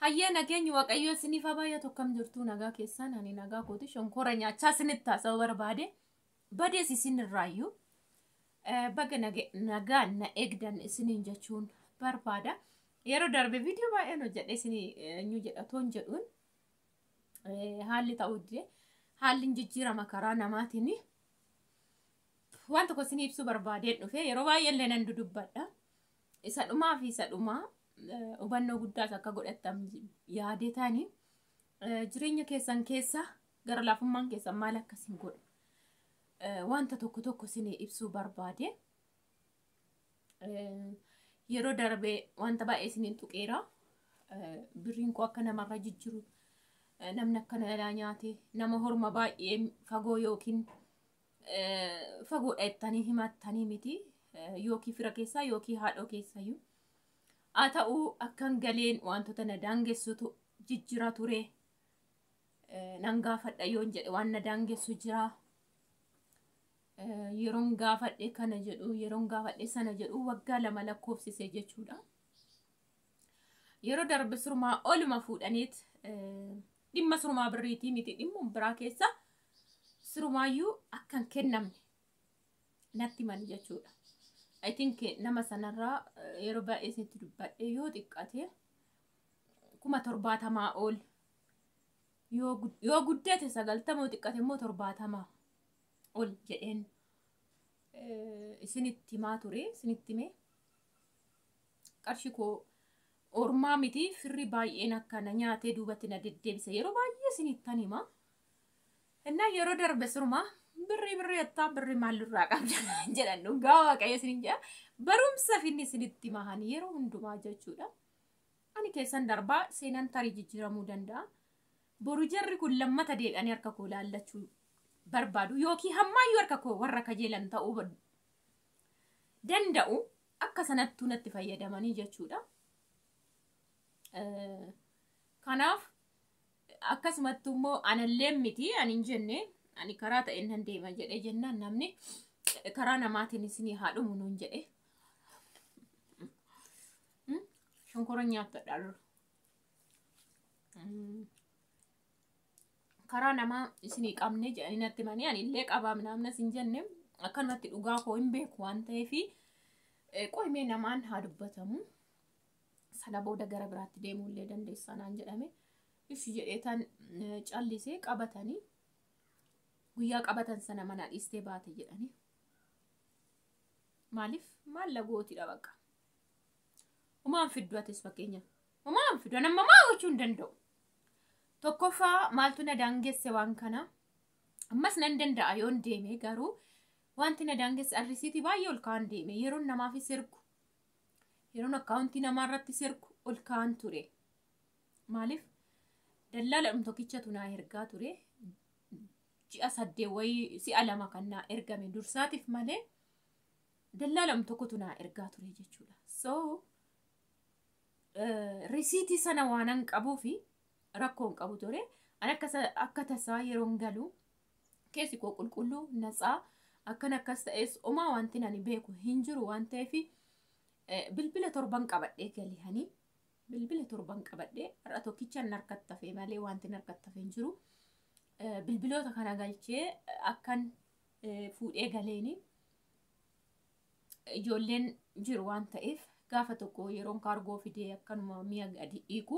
Hayyee, nageenyi Waaqayyoo isiniif haa baay'atu. Akkam jirtu? Nagaa keessan? Ani nagaa kooti. Shonkora nyaachaa isinitti haasa'uu barbaade. Badees isin irraayyuu baga nagaan na eegdan isiniin jechuun barbaada. Yeroo darbe viidiyoo baay'een hojjedhe isinii eenyu jedha toon jedhuun haalli ta'uu dide, haalli jijjiirama karaa namaatiin waan tokko isinii ibsuu barbaadeen dhufe. Yeroo baay'ee illee nan dudubbadha. Isa dhumaa fi isa dhumaa hubannoo guddaas akka godhattan yaadetanii jireenya keessan keessa gara laafummaan keessan maal akkasiin godhu wanta tokko tokko isinii ibsuu barbaade. Yeroo darbe wanta baay'ee isiniin tuqeera. Birriin koo akka namarra jijjiru, namni akka na nyaate, nama horma baay'ee fagoo yookiin fagoodha jettanii himattanii miti, yookiin fira keessaa yookiin haadhoo keessayyuu. Haa ta'u, akkan galeen wantoota na daangessutu jijjira ture. Nan gaafadha yoon jedhe waan na daangessu jira. Yeroon gaafadhe kana jedhu, yeroon gaafadhe sana jedhu, waggaa 2 lakkoofsise jechuudha. Yeroo darbe surumaa oluma fuudhaniit dhimma surumaa birriitii miti, dhimma biraa keessa surumaayyuu akka hin kennamne natti himani jechuudha. I think nama sanarraa yeroo baay'ee isinitti dubbadhe, yoo xiqqate 70,000 ol, yoo guddate 90, yoo xiqqate immoo 70 ol jedheen isinitti himaa ture, isinitti hime. Qarshii koo ormaa miti, firri baay'een akkana nyaatee duubatti na deddeebise yeroo baay'ee isinittan hima. Innaa yeroo darbe sirumaa birrii birrii attaa birrii maallirraa qabda jedhan. Dhugaa Waaqayyo isinin jedha. Barumsa finni isinitti mahan yeroo hundumaa jechuudha. Ani keessan darbaa, seenaan tarii jijjiiramuu danda'a. Boru jarri kun lammata deebi'anii harka koo laallachuu barbaadu yookiin hammaayyuu harka koo warra kajeelan ta'uu danda'u, akka sanattuu natti fayyadamanii jechuudha. Kanaaf akkasumattuu immoo anallee miti, ani hin jenne, ani karaa ta'een nan deema jedhee jennaan namni karaa namaatiin isinii haa dhumu nuun jedhe. Shonkora nyaattadha dura. Karaa namaa isinii qabne jedhanii natti himanii, ani illee qabaa minaamnas hin jenne, akkanumatti dhugaa koo hin beeku waan ta'eef qo'imee namaan haa dubbatamu. Sana booda gara biraatti deemuu illee dandeessaa naan jedhame. Ishi jedhee tan callisee. Qabatanii guyyaa qabatan sana mana dhiistee baate jedhanii. Maaliif maal lagootidha bakka. Umaan fiddu atis fakkeenyaaf. Umaan fiddu nama maa gochuu hin danda'u. Tokkoffaa maaltu na daangesse waan kana? Ammas nan danda'a yoon deeme, garuu wanti na daangesse arrisiitii baay'ee ol ka'an deeme. Yeroon namaafis ergu, yeroon akkaawuntii namaa irratti ergu ol ka'an ture. Maaliif dallaala tokkichatu naa ergaa ture. Ji'a 8 wayii si'a 2 kan naa ergame dursaatiif malee dallaala tokkotu naa ergaa ture jechuudha. So risiitii sana waanan qabuufi rakkoo hin qabu ture. Ani akka tasaa yeroon galu keessi koo qulqulluu natsaa akkan akkas ta'es homaa wanti ani beeku hin jiru waan ta'eef bilbila 7 qabadhee galihanii, bilbila 7 qabadhee, har'a tokkichaan harkatti hafee malee wanti harkatti hafee hin jiru. Bilbiloota kana galchee akkan fuudhee galeeni ijoolleen jiru waan ta'eef gaafa tokko yeroon kaargoo fidee akkanuma mi'a gadi dhiiku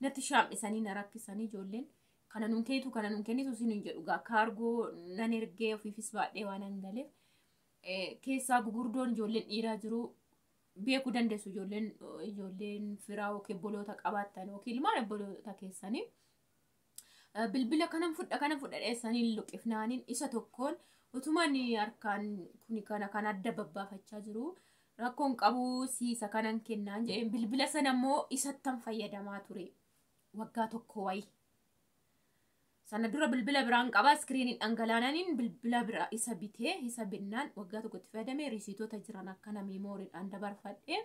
natti shaam'isanii na rakkisanii, ijoolleen kana nun kennitu, kana nun kennitu sin hin jedhu gaa. Kaargoo nan ergee ofiifis baadhee waan hin galeef keessaa gugurdoon ijoolleen dhiiraa jiru beekuu dandeessu, ijoolleen firaa yookiin obboloota qabaattan yookiin ilmaan obboloota keessanii. Bilbila kanan fudha, kanan fudha dheessanii luqifnaaniin isa tokkoon utumaan harkaan kuni kana kan adda babbaafachaa jiru, rakkoon qabu siisa kanan kennaan jedheen. Bilbila sana immoo isattan fayyadamaa ture waggaa 1 wayii. Sana dura bilbila biraan qabaa, iskiriiniin dhangalaananiin bilbila bira isa bitee, isa binnaan waggaa 1tti fayyadamee risiitota jiran akkana miimooriidhaan dabarfadhee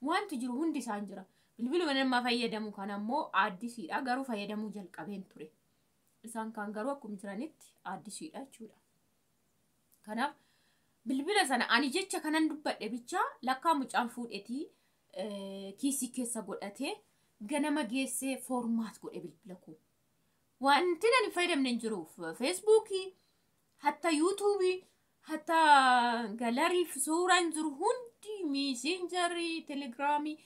wanti jiru hundi isaan jira. Bilbiluma nama fayyadamu kana immoo aaddisiidha, garuu fayyadamuu jalqabeen ture. Isaan kaan garuu akkuma jiranitti aaddisiidha jechuudha. Kanaaf bilbila sana ani jecha kanan dubbadhe bichaa lakkaa mucaan fuudhetii kiisii keessa godhatee Ganama geessee format godhe bilbila koo. Wanti ani fayyadamne hin jiruuf Feesbuukii, hatta Yuutuubii, hatta gallery fi suuraan jiru hundi, Messengerii, Telegiraamii,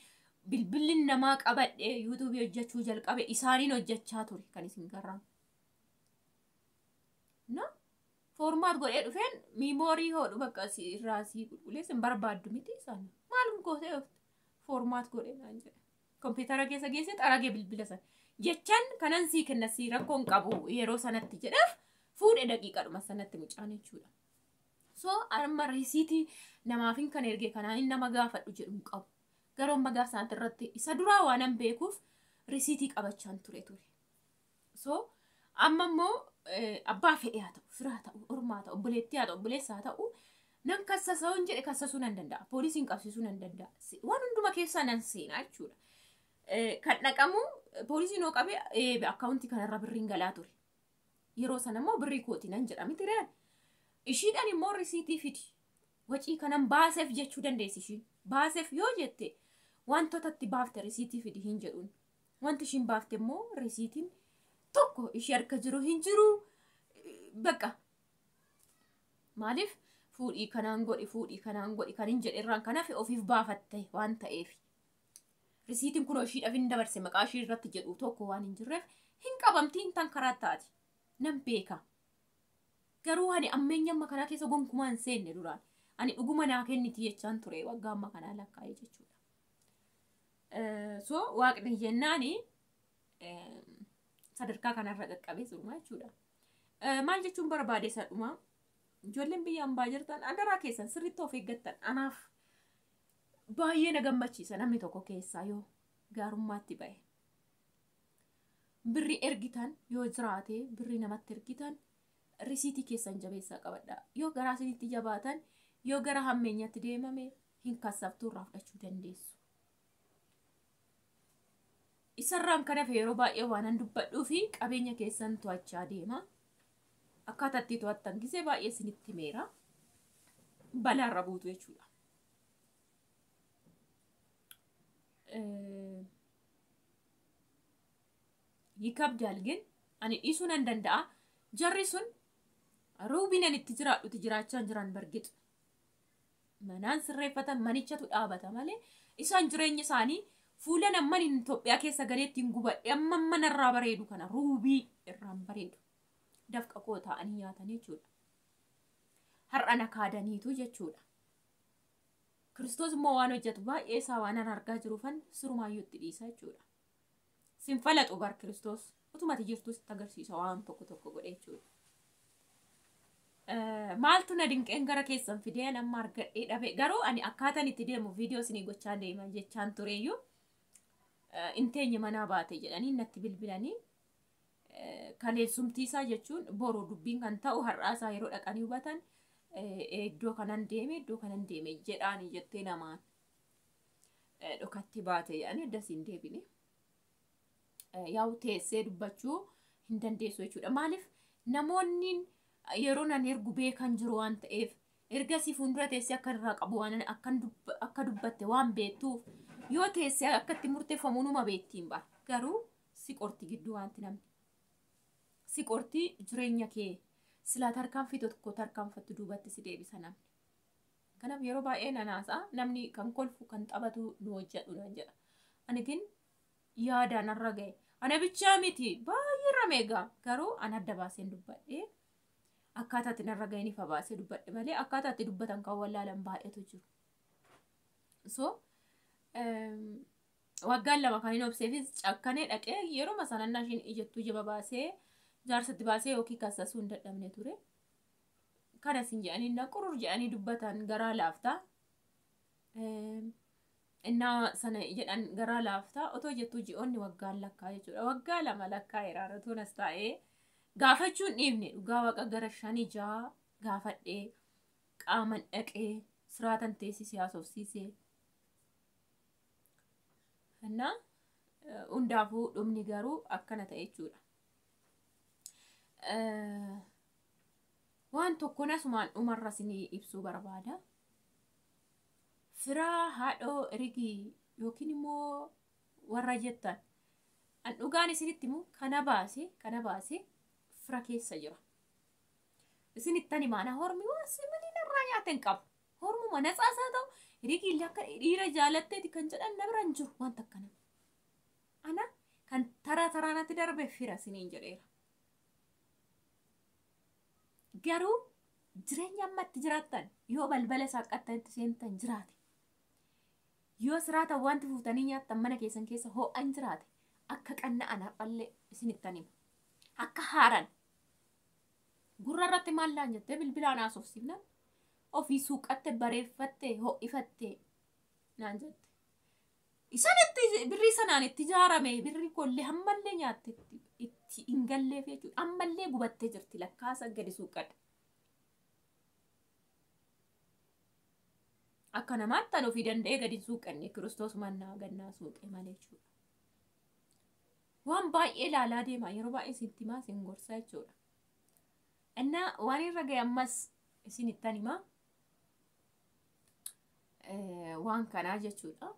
bilbilli namaa qabadhe Yuutuubii hojjechuu jalqabe, isaaniin hojjechaa ture kan isin garraamu. Na format godhee dhufeen memory hodhu bakka irraa sii qulqulleessa hin barbaaddu miti isaan. Maal gootee dhufte? Format godhee naan jedhe. Kompiitara keessa geessee xaragee bilbila sana. Jechaan kanan sii kenna, sii rakkoo hin qabu yeroo sanatti jedheef, fuudhe daqiiqadhuma sanatti mucaan jechuudha. So amma risiitii namaafin kan erge kanaan nama gaafadhu jedhu hin qabu. Garuu amma gaaf sanatti irratti isa duraa waan beekuuf risiitii qabachaan ture. So amma immoo abbaa fedhe haa ta'u, firaa ta'u, ormaa ta'u, obboleettii haa ta'u, obboleessa haa ta'u, nan kassasa hin jedhe kassasuu nan danda'a. Poolisiin qabsiisuu nan danda'a. Waan hunduma keessaa nan seenaa jechuudha. Kan dhaqamu poolisiin hoo qabee akkaawuntii kanarra birriin galaa ture. Yeroo sana immoo birrii kooti nan jedha miti reen. Ishiidhaan immoo risiitii fidi. Wacii kanan baaseef jechuu dandeessi ishiin. Baaseef yoo jette wantoota itti baafte risiitii fidi hin jedhuun. Wanti ishiin baafte immoo risiitiin tokko ishee harka jiru hin jiru. Bakka maaliif fuudhii kanaan godhi, fuudhii kanaan godhi kan hin jedhe irraan kanaaf ofiif baafatte waan ta'eef. Risiitiin kun ishiidhaaf hin dabarse maqaa ishii irratti jedhu tokko waan hin jirreef hin qabamtiin tan karaa taati. Nan beeka. Garuu ani ammeenya amma kanaa keessa gonkumaa hin seenne duraan. Ani dhuguma naa kenniti jechaan ture waggaa amma kanaa lakkaa'ee jechuudha. So waaqni jennaani sadarkaa kanarra qaqqabee jiru jechuudha. Maal jechuun barbaade isa dhumaa? Ijoolleen biyya hambaa jirtan adaraa keessan sirriitti of eeggattan anaaf baay'ee na gammachiisa namni tokko keessaa yoo gaarummaatti ba'e. Birri ergitan yoo jiraate, birri namatti ergitan risiitii keessan jabeessaa qabadha. Yoo garaa isinitti jabaatan, yoo gara hammeenyatti deemame, hin kassaftuu, irraa fudhachuu dandeessu. Isarraan kan hafe yeroo baay'ee waan dubbadhuu fi qabeenya keessan to'achaa deema. Akkaataa itti to'attan gisee baay'ee isinitti himeera. Balaarra buutu jechuudha. ይከብዳል ግን ani dhiisuu nan danda'a. Jarri sun ruubiin ani itti jiraadhuti jiraachaa jiran bargix. Manaan sirreeffatan, manichatu dhaabata malee isaan jireenya isaanii fuula namman Itoophiyaa keessa galee ittiin gubadhe amma manarraa bareedu kana ruubii irraan bareedu. Dafqa koo taa'anii nyaatan jechuudha. Har'a na kaadaniitu jechuudha. Kiristoos immoo waan hojjetu baay'ee isaa waan argaa jiruufan sirumaayyuu itti dhiisa jechuudha. Sin falaxu bar Kiristoos utumati jirtus itti agarsiisa waan tokko tokko godhe jechuudha. Maaltu na dinqeen gara keessan fidee amma argadhee dhabe? Garuu ani akkaataan itti deemu viidiyoo isinii gochaa deema jechaan tureyyuu inteenye manaa baate jedhanii natti bilbilanii, kaleessumtiisaa jechuun boru dubbiin kan ta'u har'aasaa yeroo dhaqanii hubatan iddoo kanan deeme, iddoo kanan deeme jedhaanii jettee namaan dhokatti baate jedhanii addasiin deebine. Yaa'u teessee dubbachuu hin dandeessu jechuudha. Maaliif namoonni yeroo nan ergu beekan jiru waan ta'eef, ergasii fuuldura teessee akka irraa qabu waan akka dubbatte waan beektuuf, yoo teessee akka itti murteeffamu numa beektiin bara. Garuu si qorti gidduu wanti namni. Si qorti jireenya kee silaa tarkaanfii tokko tarkaanfattu duubatti si deebisa namni. Kanaaf yeroo baay'ee nan haasa'a, namni kan kolfu kan taphatu nu hojjedhu nan jedha. Ani gin yaadaan narra ga'e. Ana bichaa miti, baay'ee rameegaa, garuu an adda baaseen dubbadhee akkaataa itti narra ga'een ifa baasee dubbadhe malee akkaataa itti dubbatan kan wallaalan baay'eetu jiru. So waggaan 2 kan hin obseefis cakkanee dhaqee yeroo sanannaa ishiin ijattuu jaba baasee jaarsatti baasee yookiin kassasuu hin dadhabne ture. Kana sin jedhanii na qurur jedhanii dubbatan garaa laaftaa. Innaa sana jedhan garaa laaftaa otoo jettuu ji'oonni waggaan lakkaa jechuudha. Waggaa 2 lakkaa'eera otoo nas taa'ee gaafachuun dhiifne, dhugaa waaqa gara shanii ja'a gaafadhee qaaman dhaqee siraatan teessisee haasofsiisee. Innaa hundaafuu dhumni garuu akkana ta'e jechuudha. Waan tokko nasumaan dhumarra isinii ibsuu barbaada. Firaa haadhoo ergii yookiin immoo warra jettan. An dhugaan isinitti himu kana baase fira keessa jira. Isinittan himaana hormi waan simanii narraa nyaate hin qabu. Hormuma natsaasaa ta'u hirigiillee akka dhiira jaalatteeti kan jedhan na bira hin jiru wanta akkana. Ana kan taraa taraa natti darbe fira isiniin jedheera. Garuu jireenya ammatti jiraattan yoo balbala saaqattanitti seentan jiraate yoo siraatan wanti fuutanii nyaattan mana keessan keessa ho'an jiraate akka qanna'an har'allee isinittan hima. Akka haaran gurra irratti maal laan jettee bilbilaan haasofsiifnan ofii suuqatte bareeffatte ho'ifatte naan jette. Isaan itti birrii sanaan itti ijaarame birrii kollee ammallee nyaatte itti hin galleef jechuudha. Ammallee gubattee jirti lakkaasa gadi suuqadha. Akka namaatti an ofii danda'ee gadi suuqanne Kiristoos mannaa gannaa suuqe malee jechuudha. Waan baay'ee ilaalaa deema yeroo baay'ee isin himaa isin gorsa jechuudha. Innaa waan irra ga'e ammas isinittan himaa waan kanaa jechuudha.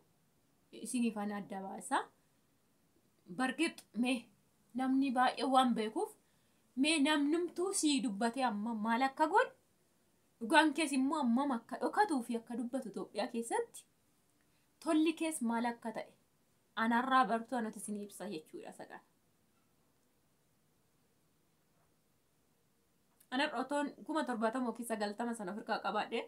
Isiniif ana adda baasa. Bargix mee namni baay'ee waan beekuuf mee namnumtuu sii dubbatee amma maal akka godhu dhugaan kees immoo ammam akka dhokatuu fi akka dubbatu Itoophiyaa keessatti tolli kees maal akka ta'e anarraa bartuu anatu isin ibsa jechuudha sagal. Anarra otoon 70,000 yookiin 90 sana ofirkaa qabaadhee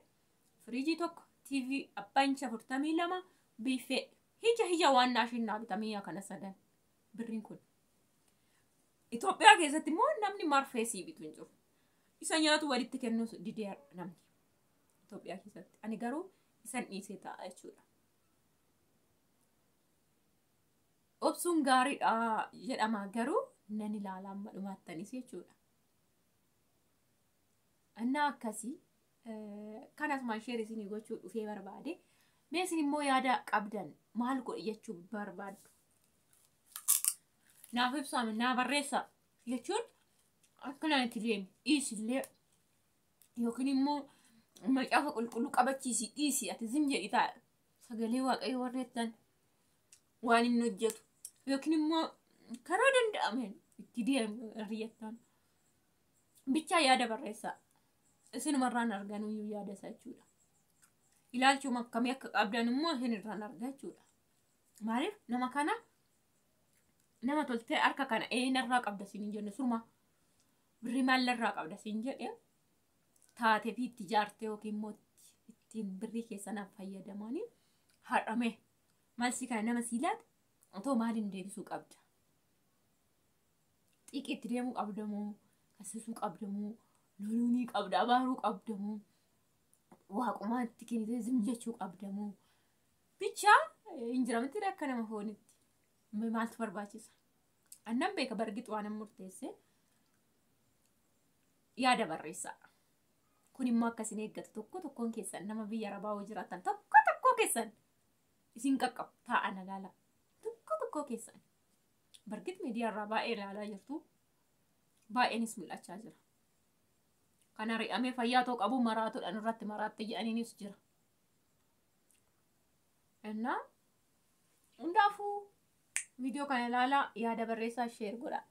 firiijii tokko TV abbaa incha 42 biifee hija hija waan naashinnaa bitamee kana sadan birriin kun. Itoophiyaa keessatti immoo namni marfee sii bitu hin jiru. Isa nyaatu walitti kennuus didee namni Itoophiyaa keessatti. Ani garuu isan dhiisee taa'a jechuudha. Obsuun gaariidha jedhama garuu nan ilaala amma dhumaattanis jechuudha. Innaa akkasii kanasumaan sheer isinii gochuu dhufee barbaade. Mee isin immoo yaada qabdan maal godhe jechuu barbaaddu? Naaf ibsame naa barreessa jechuun akkanaan itti deemi dhiisillee yookiin immoo macaafa qulqulluu qabachiisi dhiisi ati zim jedhi taa'a sagalee waaqayyo warreettan waan inni hojjetu yookiin immoo karaa danda'ameen itti deemu hiriyattan bichaa yaada barreessaa isinumarraan arganuyyuu yaada isaa jechuudha. Ilaalchuma akkamii akka qabdan immoo isinirraan argaa jechuudha. Maaliif nama kana nama toltee harka kana eenyarraa qabda siin hin jenne surma birrii maallarraa qabda siin jedhe taatee fi itti ijaarte yookiin immoo ittiin birrii keessanaaf fayyadamanii haadhame malsi kana nama sii laate otoo maaliin deebisuu qabda? Xiiqii itti deemuu qabda moo kassisuu qabda moo loluunii qabda abaaruu qabda moo waaqumaa itti kennitee zim jechuu qabda moo bichaa hin jiramti akka nama foonitti maaltu barbaachisa? Annan beeka bargixu waan murteesse yaada barreessaa. Kun immoo akka isin eeggatu tokko tokkoon keessan nama biyya arabaa hoo jiraatan tokko tokko keessan isin qaqqabu taa'an ilaala. Tokko tokko keessan. Bargit miidiyaa irraa baay'ee ilaalaa jirtu. Baay'eenis mul'achaa jira. Kan ari'amee fayyaa ta'uu qabu maraatuudhaan irratti maraatte jedhaniinis jira. Innaa hundaafuu viidiyoo kana ilaalaa yaada barreessaa sheer godhaa.